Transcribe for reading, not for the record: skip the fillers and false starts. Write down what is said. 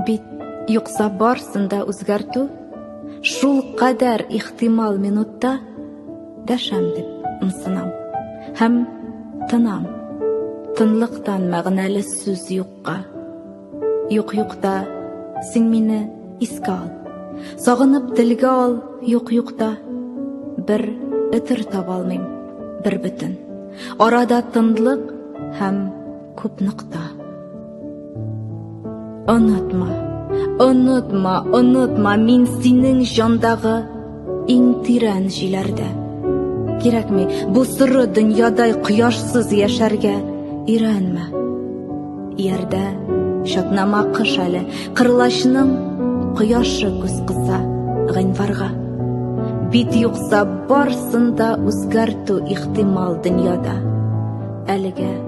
Бит юкса барсын да үзгәртү шул кадәр ихтимал минутта дәшәм дип ымсынам һәм тынам. Тынлыктан мәгънәле сүз юкка. Юк юкта син мине искә ал. Сагынып телгә ал, юк юкта бер өтер таба алмыйм, бер бөтен. Арада тынлык һәм күп нокта. Онытма, онытма, онытма, мин синең җандагы иң тирән җиләрдә. Кирәкми, бу соры дөньядай кояшсыз яшәргә өйрәнмә. Иярдә чатнама кыш әле, кырлачның кояшы күз кыса гыйнварга. Бит юкса барсын да үзгәртү ихтимал дөньяда. Әлегә.